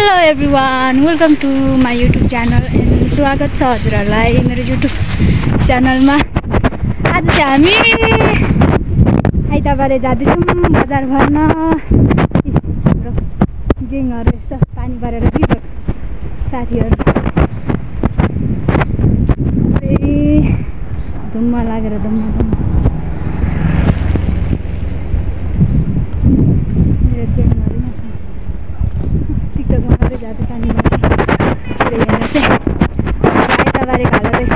Hello everyone, welcome to my YouTube channel and स्वागत छ हजुरहरूलाई मेरो युट्युब च्यानलमा। आज चाहिँ हामी आइतबारे जाँदैछौँ बजार भर्न। हाम्रो गेङहरू यस्तो पानी परेर बिग्यो साथीहरू, धुम्म लागेर धुम्म जाती पानी हेर्नु चाहिँ आइतबारे खाला रहेछ।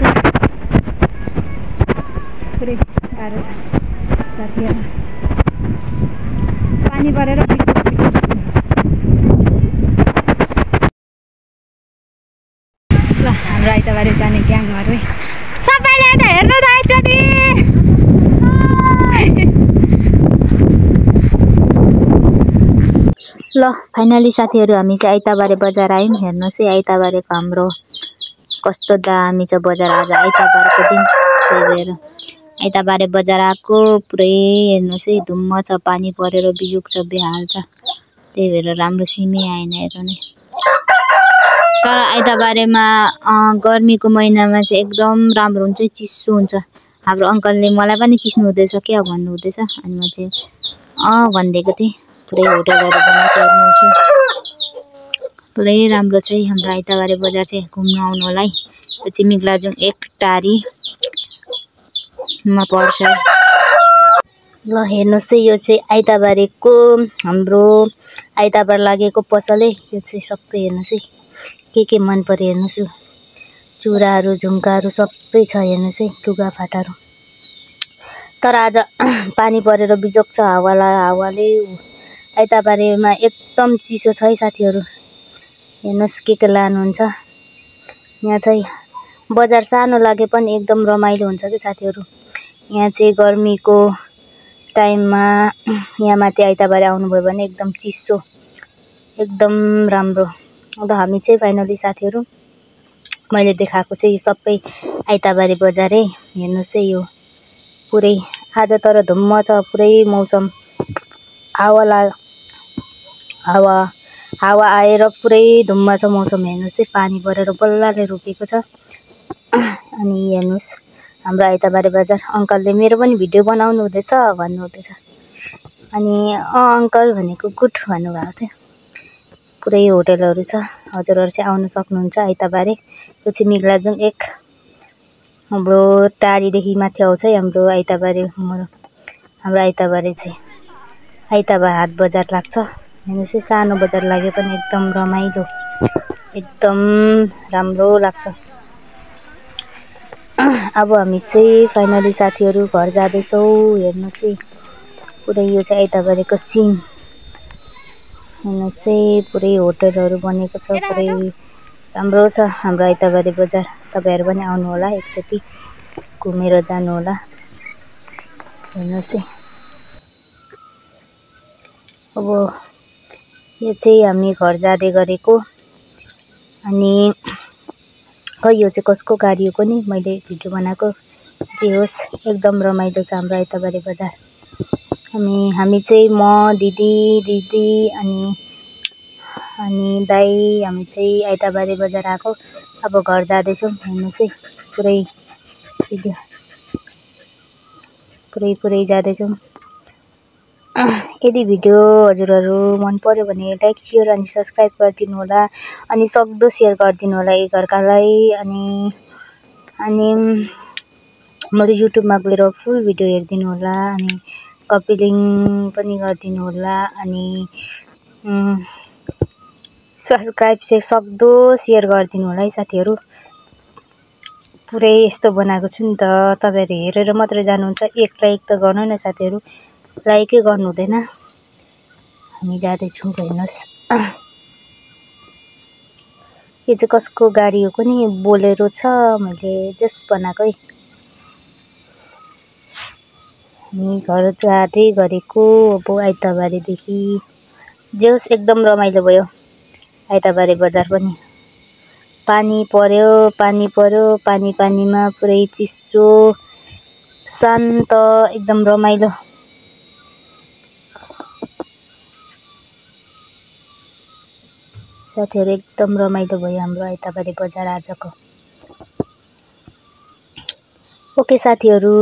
पुरै गाह्रो छ साथीहरू, पानी परेर ल हाम्रो आइतबारे जाने ग्याङहरू सबैले त हेर्नु त एकचोटि। ल फाइनली साथीहरू हामी चाहिँ आइतबारे बजार आयौँ। हेर्नुहोस् है आइतबारेको हाम्रो कस्तो दामी छ बजार। आज आइतबारको दिन, त्यही भएर आइतबारे बजार आएको। पुरै हेर्नुहोस् है धुम्म छ, पानी परेर बिजुक छ, बेहाल छ। त्यही भएर राम्रो सिमै आएन हेर्नु नै। तर आइतबारेमा गर्मीको महिनामा चाहिँ एकदम राम्रो हुन्छ, चिसो हुन्छ। हाम्रो अङ्कलले मलाई पनि खिच्नु हुँदैछ क्या भन्नु हुँदैछ, अनि म चाहिँ भनिदिएको थिएँ। पुरै होटलहरू बनाएको हेर्नुहुन्छ, पुरै राम्रो छ है हाम्रो आइतबारे बजार चाहिँ। घुम्न आउनु होला है। यो चाहिँ मिग्लाजुङ 1 टारीमा पर्छ। ल हेर्नुहोस् है, यो चाहिँ आइतबारेको हाम्रो आइतबार लागेको पसल है। यो चाहिँ सबै हेर्नुहोस् है, के मन पर्यो हेर्नुहोस्। यो चुराहरू झुम्काहरू सबै छ हेर्नुहोस् है, लुगाफाटाहरू। तर आज पानी परेर बिजोक छ, हावाले आइतबारेमा एकदम चिसो छ है साथीहरू। हेर्नुहोस् के लानुहुन्छ। यहाँ चाहिँ बजार सानो लागे पनि एकदम रमाइलो हुन्छ कि साथीहरू। यहाँ चाहिँ गर्मीको टाइममा यहाँ माथि आइतबारे आउनुभयो भने एकदम चिसो, एकदम राम्रो। अन्त हामी चाहिँ फाइनली साथीहरू मैले देखाएको चाहिँ यो सबै आइतबारे बजार है। हेर्नुहोस् है यो पुरै आज तर धुम्म छ, पुरै मौसम हावा आएर पुरै धुम्म छ मौसम। हेर्नुहोस् है पानी परेर बल्लले रोकेको छ। अनि हेर्नुहोस् हाम्रो आइतबारे बजार। अङ्कलले मेरो पनि भिडियो बनाउनु हुँदैछ भन्नु हुँदैछ, अनि अङ्कल भनेको गुड भन्नुभएको थियो। पुरै होटलहरू छ, हजुरहरू चाहिँ आउन सक्नुहुन्छ आइतबारे। यो चाहिँ मिग्लाजुङ 1 हाम्रो टारीदेखि माथि आउँछ है हाम्रो आइतबारे। हाम्रो आइतबारे चाहिँ आइतबार हाट बजार लाग्छ। हेर्नुहोस् है सानो बजार लागे पनि एकदम रमाइलो, एकदम राम्रो लाग्छ। अब हामी चाहिँ फाइनली साथीहरू घर जाँदैछौँ। हेर्नुहोस् है पुरै यो चाहिँ आइतबारेको सिन। हेर्नुहोस् है पुरै होटलहरू बनेको छ, पुरै राम्रो छ हाम्रो आइतबारे बजार। तपाईँहरू पनि आउनु होला, एकचोटि घुमेर जानु होला। हेर्नुहोस् है अब यो चाहिँ हामी घर जाँदै गरेको। अनि खै यो चाहिँ कसको गाडी हो नि, मैले भिडियो बनाएको। जे होस् एकदम रमाइलो छ हाम्रो आइतबारे बजार। हामी चाहिँ म दिदी अनि दाइ, हामी चाहिँ आइतबारे बजार आएको। अब घर जाँदैछौँ। हेर्नुहोस् है पुरै जाँदैछौँ। यदि भिडियो हजुरहरू मन पर्यो भने लाइक सेयर अनि सब्सक्राइब गरिदिनु होला, अनि सक्दो सेयर गरिदिनु होला एकअर्कालाई। अनि मेरो युट्युबमा गएर फुल भिडियो हेरिदिनु होला, अनि कपी लिङ्क पनि गरिदिनु होला, अनि सब्सक्राइब चाहिँ सक्दो सेयर गरिदिनु होला है साथीहरू। पुरै यस्तो बनाएको छु नि त, तपाईँहरू हेरेर मात्रै जानुहुन्छ। एक लाइक त गर्नु न साथीहरू, लाइकै गर्नु हुँदैन। हामी जाँदैछौँ हेर्नुहोस्। यो चाहिँ कसको गाडी हो नि, बोलेरो छ, मैले जस्ट बनाएको है। हामी घर जाँदै गरेको अब आइतबारेदेखि। जे होस् एकदम रमाइलो भयो आइतबारे बजार पनि। पानी पर्यो, पानीमा पुरै चिसो शान्त एकदम रमाइलो। साथीहरू एकदम रमाइलो भयो हाम्रो आइतबारे बजार आजको। ओके साथीहरू।